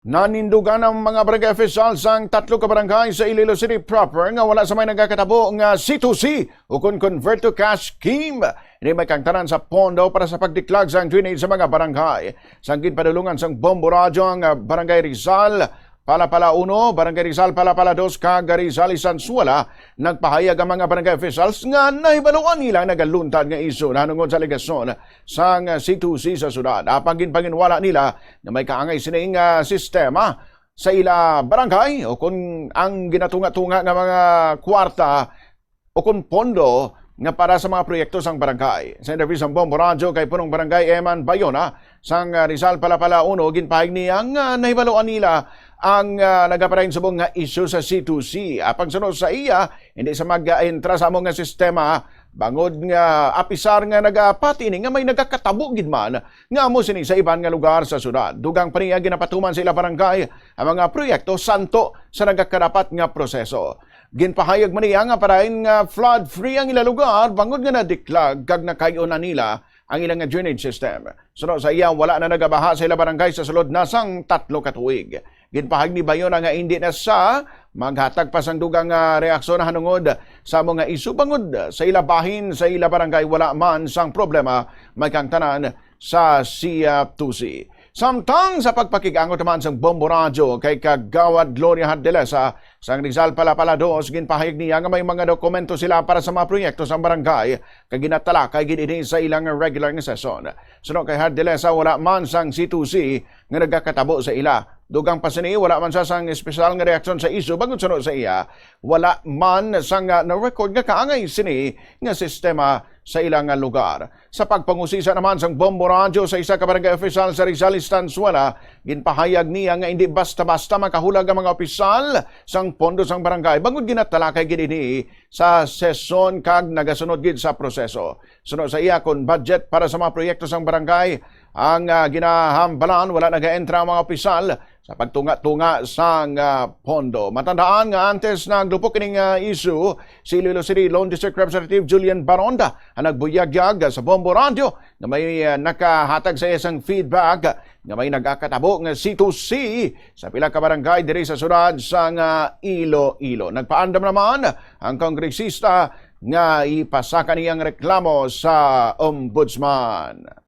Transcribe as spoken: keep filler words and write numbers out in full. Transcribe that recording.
Nanindugan ang mga barangay official sang tatlo ka barangay sa Iloilo City proper nga wala sa may nagakatabo nga C two C ukon convert to cash scheme. Ini may kangtanan sa pondo para sa pagdiklag sang drainage sa mga barangay. Sang ginpadulungan sang Bombo Radyo ang, ah, Barangay Rizal Palapala uno, Barangay Rizal Palapala dos, kag Rizal Isansuela, nagpahayag ang mga barangay officials nga nahibaluan nila ang nagaluntad nga isyu nahanungod sa alegasyon sang C two C sa syudad. Apang ginpanginwala nila nga may kaangay sining, ah, sistema sa ila barangay ukon ang ginatunga-tunga nga mga kwarta ukon pondo nga para sa mga proyekto sang barangay. Sa interview sang Bombo Radyo kay Punong Barangay Eman Bayona sang, ah, Rizal Palapala uno, ginpahayag niya nga nahibaluan nila ang, ah, nagapadayon subong nga isyu sa C two C. Apang suno sa iya, hindi sa mag-entra sa amo nga sistema bangod nga apisar nga nagapati ini nga may nagakatabo gid man nga amo sini sa iban nga lugar sa syudad. Dugang pa niya ginapatuman sa ila barangay ang mga proyekto santo sa nagakadapat nga proseso. Ginpahayag man niya nga parain nga flood-free ang ila lugar bangod nga nadiklag kag nakay-on na nila ang ila nga drainage system. Suno sa iya, wala na nagabaha sa ila barangay sa sulod na sang tatlo ka tuig. Ginpahayag ni Bayona nga hindi na sa maghatag pa sang dugang nga reaksyon nahanungod sa amo nga isyu bangod sa ila bahin sa ila barangay wala man sang problema may kangtanan sa C two C. Samtang sa pagpakig-angot naman sang Bombo Radyo kay Kagawad Gloria Hardelesa sang Rizal Palapala dos, ginpahayag niya nga may mga dokumento sila para sa mga proyekto sang barangay kag ginatalakay gid ini sa ilang regular nga sesyon. Suno kay Hardelesa, wala man sang C two C nga nagakatabo sa ila. Dugang pa sini, wala man sa sang espesyal nga reaksyon sa isyu bangod suno sa iya, wala man sang, ah, na-record nga kaangay sini nga sistema sa ila nga lugar. Sa pagpangusisa naman sang Bombo Radyo sa isa ka barangay official sa Rizal Estanzuela, ginpahayag niya nga hindi basta-basta makahulag ang mga opisyal sang pondo sang barangay bangod ginatalakay gid ini sa sesyon kag nagasunod gid sa proseso. Suno sa iya, kon budget para sa mga proyekto sang barangay ang, ah, ginahambalan, wala nagaentra ang mga opisyal sa pagtunga-tunga sang, ah, pondo. Matandaan nga antes naglupok ining, ah, isyu, si Iloilo City Lone District Representative Julian Baronda ang nagbuyagyag sa Bombo Radyo nga may, ah, nakahatag sa isang feedback nga may nagakatabo nga C two C sa pila ka barangay diri sa syudad sang, ah, Iloilo. Nagpaandam naman ang kongresista nga ipasaka niya ang reklamo sa ombudsman.